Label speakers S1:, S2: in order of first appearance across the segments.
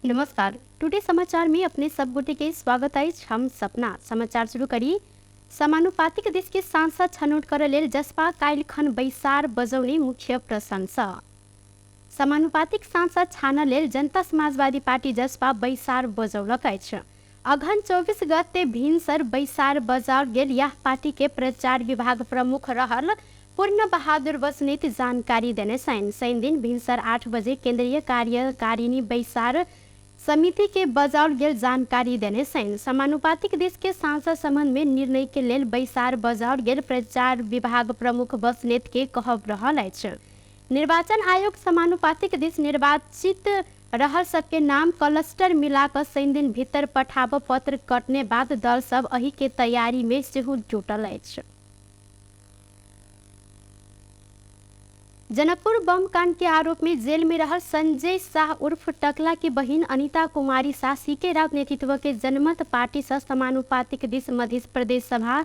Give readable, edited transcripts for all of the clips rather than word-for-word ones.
S1: नमस्कार, टुडे समाचार में अपने सब गोटे के स्वागत अछि। हम सपना समाचार शुरू करी। समानुपातिक देश के सांसद छनौट करय लेल जसपा काल्हिखन बैसार बजौने मुख्य प्रशंसा। समानुपातिक सांसद छानऽ लेल जनता समाजवादी पार्टी जसपा बैसार बजौलक अछि। अघन 24 गते भिनसर बैसार बजाओल गेल यह पार्टी के प्रचार विभाग प्रमुख रहल पूर्ण बहादुर बस्नेत जानकारी देने छनि। शनि दिन भिनसर 8 बजे केन्द्रीय कार्यकारिणी बैसार समिति के बजाओल गेल जानकारी देने छनि। समानुपातिक देश के सांसद संबंध में निर्णय के लेल बैसार बजाओल गेल प्रचार विभाग प्रमुख बस्नेत के कहब रहल अछि। निर्वाचन आयोग समानुपातिक दिस निर्वाचित रहल सबके नाम क्लस्टर मिला कऽ शनि दिन भीतर पठाबऽ पत्र कटने बाद दल सब एहि के तैयारी में सेहो जुटल अछि। जनकपुर बम कांड के आरोप में जेल में रहल संजय शाह उर्फ टकला की बहिन अनिता कुमारी शाह सीके राउत नेतृत्व के जनमत पार्टी से समानुपातिक दिस मध्य प्रदेश सभा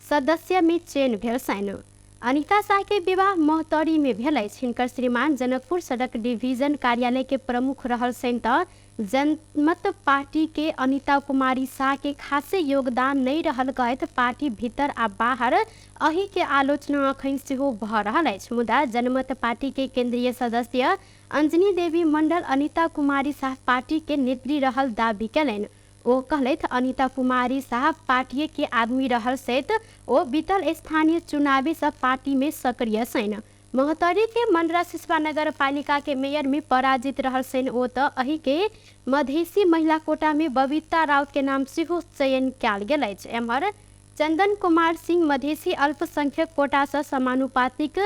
S1: सदस्य में चयन भेल छनि। अनिता शाह के विवाह महोत्तरी में भेल अछि। हिनकर श्रीमान जनकपुर सड़क डिवीजन कार्यालय के प्रमुख रहल छनि तऽ जनमत पार्टी के अनिता कुमारी शाह के खासे योगदान नहि रहल कहैत पार्टी भीतर आ बाहर अहि के आलोचना अखन सेहो भऽ रहल अछि। मुदा जनमत पार्टी के केंद्रीय सदस्य अंजनी देवी मंडल अनिता कुमारी शाह पार्टी के नेत्री रहल दावी केलनि। ओ कहलथि, अनिता कुमारी साह पार्टीए के आदमी रहल सहित ओ बीतल स्थानीय चुनावी सँ पार्टी में सक्रिय छनि। महोत्तरी के मंडरा सिसवा नगर पालिका के मेयर में पराजित रहल छनि। ओ तऽ एहि के मधेसी महिला कोटा में बबीता राउत के नाम सेहो चयन कयल गेल अछि। एम्हर चंदन कुमार सिंह मधेसी अल्पसंख्यक कोटा सँ समानुपातिक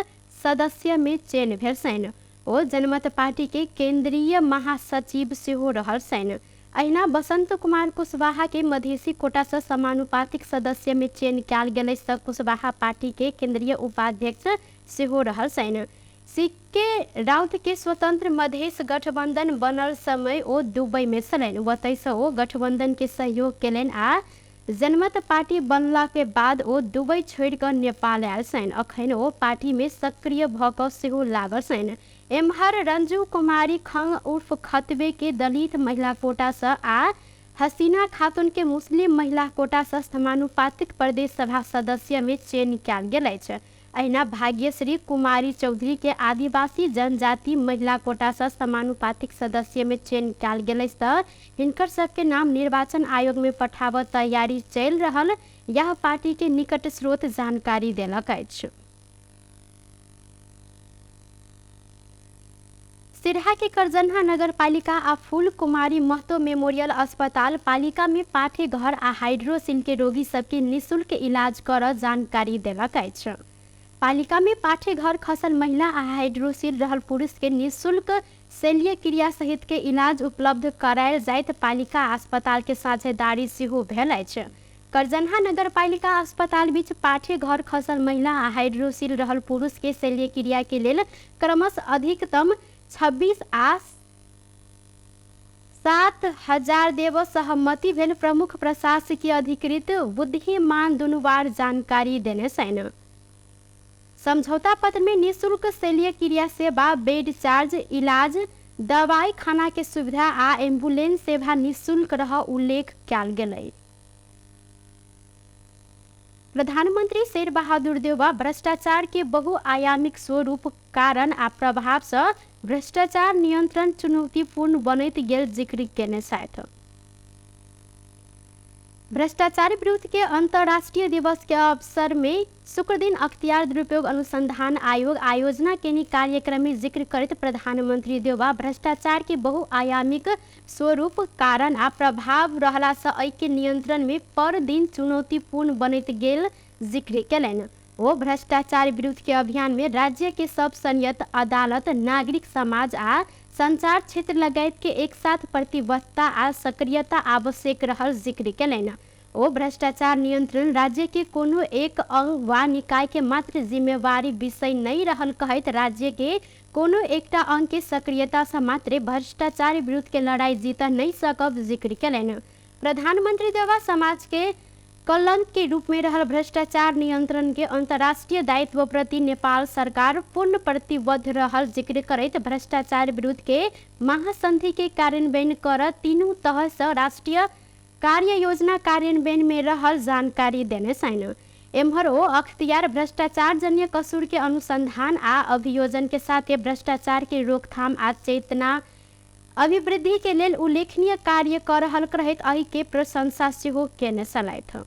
S1: सदस्य में चयन भेल छनि। ओ जनमत पार्टी के केंद्रीय महासचिव सेहो रहल छनि। अहिना बसंत कुमार कुशवाहा के मधेसी कोटा सँ समानुपातिक सदस्य में चयन कयल गेल अछि तऽ कुशवाहा पार्टी के केंद्रीय उपाध्यक्ष सेहो रहल छनि। सीके राउत के स्वतंत्र मधेश गठबंधन बनल समय ओ दुबई में छलनि। ओतय सँ ओ गठबंधन के सहयोग केलनि आ जनमत पार्टी बनला के बाद ओ दुबई छोड़ि कऽ नेपाल आयल छनि। अखन ओ पार्टी में सक्रिय भऽ कऽ सेहो लागल छनि। एम्हर रंजू कुमारी खंग उर्फ खतबे के दलित महिला कोटा सँ आ हसीना खातून के मुस्लिम महिला कोटा सँ समानुपातिक प्रदेश सभा सदस्य में चयन कयल गेल अछि। अहिना भाग्यश्री कुमारी चौधरी के आदिवासी जनजाति महिला कोटा सँ समानुपातिक सदस्य में चयन कयल गेल अछि तऽ हिनकर सबके नाम निर्वाचन आयोग में पठाबऽ तैयारी चलि रहल यैह पार्टी के निकट स्रोत जानकारी देलक अछि। सिरहा के करजन्हा नगरपालिका आ फूल कुमारी महतो मेमोरियल अस्पताल पालिका में पाठे घर आ हाइड्रोसिल के रोगी सबके निःशुल्क इलाज करऽ जानकारी देलक अछि। पालिका में पाठे घर खसल महिला आ हाइड्रोसिल रहल पुरुष के निःशुल्क शल्य क्रिया सहित के इलाज उपलब्ध करायल जाइत पालिका आ अस्पताल के साझेदारी सेहो भेल अछि। करजन्हा नगरपालिका अस्पताल बीच पाठे घर खसल महिला आ हाइड्रोसिल रहल पुरुष के शल्यक्रिया के लेल क्रमश अधिकतम 26 आ 7000 देब सहमति भेल प्रमुख प्रशासकीय अधिकृत बुद्धिमान दुनुवार जानकारी देने छनि। समझौता पत्र में निःशुल्क शल्यक्रिया सेवा, बेड चार्ज, इलाज, दवाई खाना के सुविधा आ एम्बुलेंस सेवा निःशुल्क रह उल्लेख कयल गेलै। प्रधानमंत्री शेर बहादुर देउवा भ्रष्टाचार के बहुआयामिक स्वरूप, कारण आ प्रभाव सँ भ्रष्टाचार नियंत्रण चुनौतीपूर्ण बनैत गेल जिक्र केने छथि। भ्रष्टाचार विरुद्ध के अंतर्राष्ट्रीय दिवस के अवसर में शुक्रदिन अख्तियार दुरुपयोग अनुसंधान आयोग आयोजना केने कार्यक्रम में जिक्र करैत प्रधानमंत्री देउवा भ्रष्टाचार के बहुआयामिक स्वरूप, कारण आ प्रभाव रहला सँ एहि के नियंत्रण में पर दिन चुनौतीपूर्ण बनैत गेल जिक्र केलनि। ओ भ्रष्टाचार विरुद्ध के अभियान में राज्य के सब संयत, अदालत, नागरिक समाज आ संचार क्षेत्र लगायत के एकसाथ प्रतिबद्धता आ सक्रियता आवश्यक रहल जिक्र केलनि। ओ भ्रष्टाचार नियंत्रण राज्य के कोनो एक अंग वा निकाय के मात्र जिम्मेवारी विषय नहि रहल कहैत राज्य के कोनो एकटा अंग के सक्रियता सँ मात्रे भ्रष्टाचार विरुद्ध के लड़ाई जीत नहि सकब जिक्र केलनि। प्रधानमंत्री देउवा समाज के कलंक के रूप में रहल भ्रष्टाचार नियंत्रण के अंतर्राष्ट्रीय दायित्व प्रति नेपाल सरकार पूर्ण प्रतिबद्ध रहल जिक्र करैत भ्रष्टाचार विरुद्ध के महासंधि के कार्यान्वयन कर तीनू तह से राष्ट्रीय कार्य योजना कार्यान्वयन में रहल जानकारी देने छैन। एम्हर ओ अख्तियार भ्रष्टाचार जन्य कसूर के अनुसंधान आ अभियोजन के साथे भ्रष्टाचार के रोकथाम आ चेतना अभिवृद्धि के लेल उल्लेखनीय कार्य कर रहल कहैत एहि के प्रशंसा सेहो केने छलथि।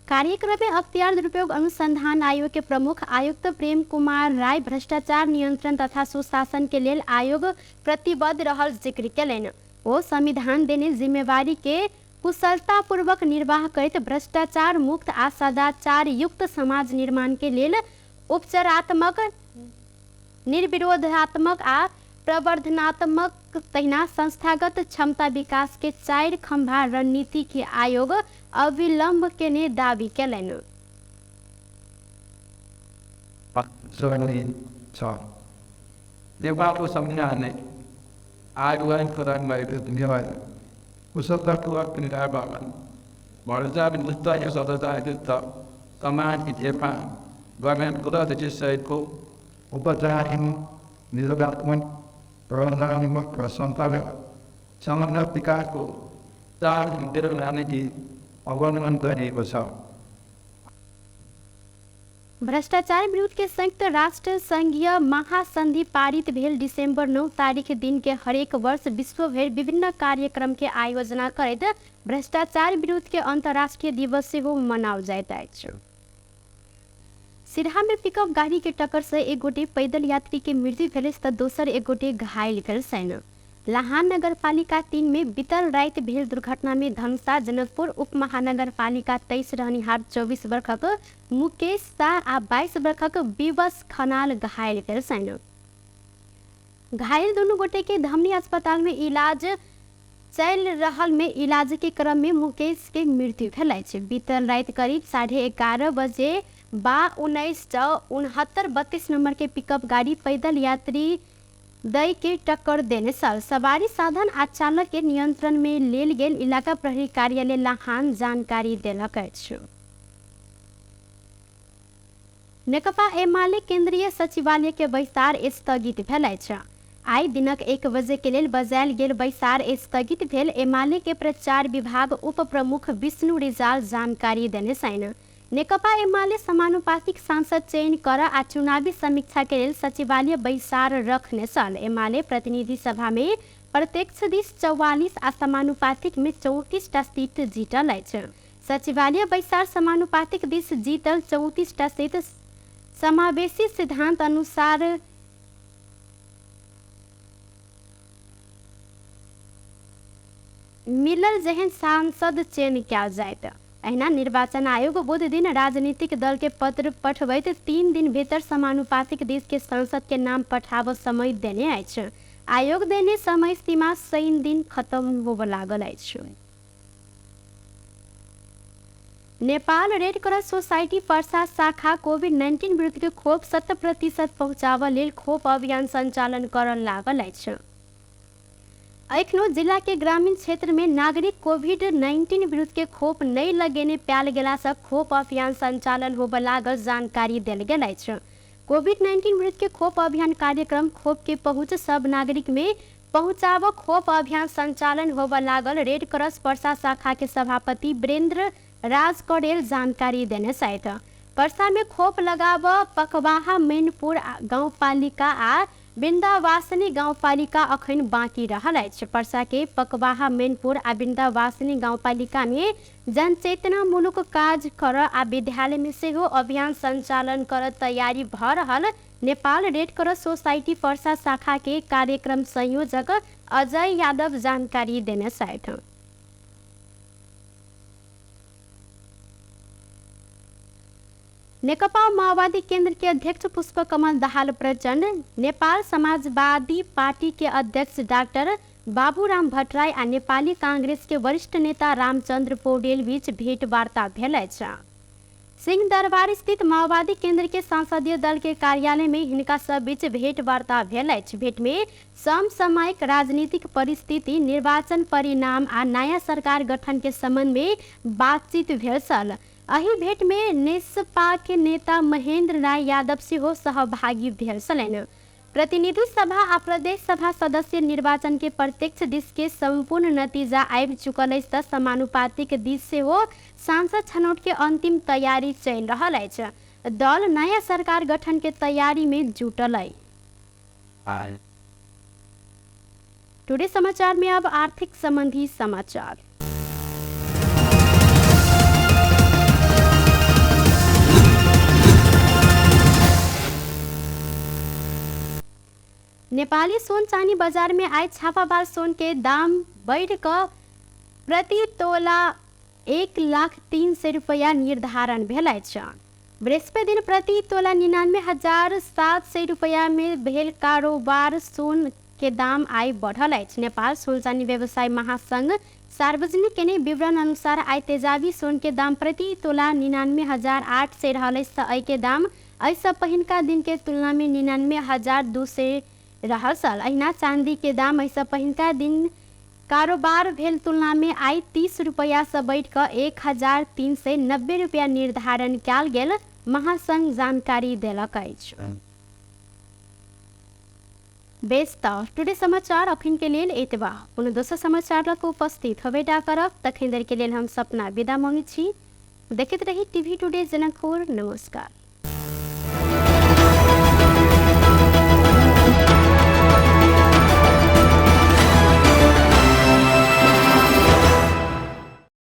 S1: कार्यक्रम में अख्तियार दुरुपयोग अनुसंधान आयोग के प्रमुख आयुक्त प्रेम कुमार राय भ्रष्टाचार नियंत्रण तथा सुशासन के लेल आयोग प्रतिबद्ध रहल जिक्र केलनि। ओ संविधान देने जिम्मेवारी के कुशलतापूर्वक निर्वाह करैत भ्रष्टाचार मुक्त आ सदाचार युक्त समाज निर्माण के लेल उपचारात्मक, निर्विरोधात्मक आ प्रवर्धनात्मक तहिना संस्थागत क्षमता विकास के 4 खम्भा रणनीति के आयोग अविलंब केने दावी केलनि। भ्रष्टाचार विरुद्ध के संयुक्त राष्ट्र संघीय महासंधि पारित भेल दिसंबर 9 तारीख दिन के हरेक वर्ष विश्वभरि विभिन्न कार्यक्रम के आयोजना करैत भ्रष्टाचार विरुद्ध के अंतर्राष्ट्रीय दिवस सेहो मनाओल जाइत अछि। सिरहा में पिकअप गाड़ी के टक्कर से एक गोटे पैदल यात्री के मृत्यु भेल त दोसर एक गोटे घायल भेल छनि। लहान नगरपालिका 3 में बीतल राति भेल दुर्घटना में धनुषा जनकपुर उप महानगरपालिका 23 रहनिहार 24 वर्षक मुकेश शाह आ 22 वर्षक विवश खनाल घायल भेल छनि। घायल दुनू गोटे के धमनी अस्पताल में इलाज चल रहल में इलाज के क्रम में मुकेश के मृत्यु भेल अछि। बीतल राति करीब 11:30 बजे बा 19 69 32 नंबर के पिकअप गाड़ी पैदल यात्री दई के टक्कर देने छल। सवारी साधन आ चालक के नियंत्रण में लेल गेल इलाका प्रहरी कार्यालय लहान जानकारी देलक अछि। नेकपा एमाले केंद्रीय सचिवालय के बैसार स्थगित भेल अछि। आइ दिनक 1 बजे के लेल बजायल गेल बैसार स्थगित भेल एमाले के प्रचार विभाग उप प्रमुख विष्णु रिजाल जानकारी देने छनि। नेकपा एमाले समानुपातिक सांसद चयन कर आ चुनावी समीक्षा के लेल सचिवालय बैसार रखने छल। एमाले प्रतिनिधि सभा में प्रत्यक्ष दिस 44 आ समानुपातिक में 34 टा सीट जीतल अछि। सचिवालय बैसार समानुपातिक दिस जीतल 34 टा सीट समावेशी सिद्धांत अनुसार मिलल जेहन सांसद चयन कयल जायत। एहिना निर्वाचन आयोग बुध दिन राजनीतिक दल के पत्र पठबैत 3 दिन भीतर समानुपातिक देश के संसद के नाम पठाबऽ समय देने अछि। आयोग देने समय सीमा शनि दिन खत्म होबऽ लागल अछि। Nepal red cross society Parsa शाखा कोविड-19 विरुद्ध के खोप 100% पहुँचाबऽ लेल खोप अभियान संचालन करऽ लागल अछि। एखनो जिला के ग्रामीण क्षेत्र में नागरिक कोविड-19 विरुद्ध के खोप नहीं लगेने पायल गेला से खोप अभियान संचालन होबऽ लागल जानकारी देल गेल अछि। कोविड-19 विरुद्ध के खोप अभियान कार्यक्रम खोप के पहुँच सब नागरिक में पहुँचाबऽ खोप अभियान संचालन होबऽ लागल रेड क्रॉस पर्सा शाखा के सभापति वीरेंद्र राज कडेल जानकारी देने छथि। पर्सा में खोप लगाबऽ पकवाहा मैनपुर गाउँपालिका आ वृन्दावासिनी गाउँपालिका अखन बाँकी रहल अछि। पर्सा के पकवाहा मैनपुर आ वृन्दावासिनी गाउँपालिका में जनचेतनामूलक काज कर आ विद्यालय में सेहो अभियान संचालन कर तैयारी भ रहल Nepal red cross society Parsa शाखा के कार्यक्रम संयोजक अजय यादव जानकारी देने छथि। नेकपा माओवादी केंद्र के अध्यक्ष पुष्पकमल दाहाल प्रचण्ड, नेपाल समाजवादी पार्टी के अध्यक्ष डाक्टर बाबूराम भट्टराई आ नेपाली कांग्रेस के वरिष्ठ नेता रामचंद्र पौडेल बीच भेंटवार्ता भेल अछि। सिंहदरबार स्थित माओवादी केंद्र के संसदीय दल के कार्यालय में हिनका सब बीच भेंटवार्ता भेल अछि। भेंट में समसामयिक राजनीतिक परिस्थिति, निर्वाचन परिणाम आ नया सरकार गठन के संबंध में बातचीत भेल छल। एहि भेंट में नेसपा के नेता महेंद्र राय यादव सेहो सहभागी भेल छलनि। प्रतिनिधि सभा आ प्रदेश सभा सदस्य निर्वाचन के प्रत्यक्ष दिस के संपूर्ण नतीजा आबि चुकल अछि तऽ समानुपातिक दिस सेहो सांसद छनौट के अंतिम तैयारी चलि रहल अछि। दल नया सरकार गठन के तैयारी में जुटल अछि। टुडे समाचार में अब आर्थिक संबंधी समाचार। नेपाली सोन चानी बजार में आइ छापाबार सोन के दाम बढ़ि कऽ प्रति तोला 1,00,300 रुपैआ निर्धारण भेल अछि। बृहस्पति दिन प्रति तोला 99,700 रुपैआ में भेल कारोबार सोन के दाम आइ बढ़ल अछि। नेपाल सोन चानी व्यवसाय महासंघ सार्वजनिक केने विवरण अनुसार आइ तेजाबी सोन के दाम प्रति तोला 99,800 रहल अछि तऽ एहि के दाम एहिसँ पहिनका दिन के तुलना में 99,200 रहल छल। अहिना चांदी के दाम एहिसँ पहिनका दिन कारोबार भेल तुलना में आइ 30 रुपैआ सँ बढ़ि कऽ 1,390 रुपैआ निर्धारण कयल गेल महासंघ जानकारी देलक अछि। बेस तऽ टुडे समाचार अखन के लेल एतबा। कोनो दोसर समाचार लऽ कऽ उपस्थित होबे करब, तखन देर के लेल हम सपना विदा मांगै छी। देखैत रही टीवी टुडे जनकपुर। नमस्कार।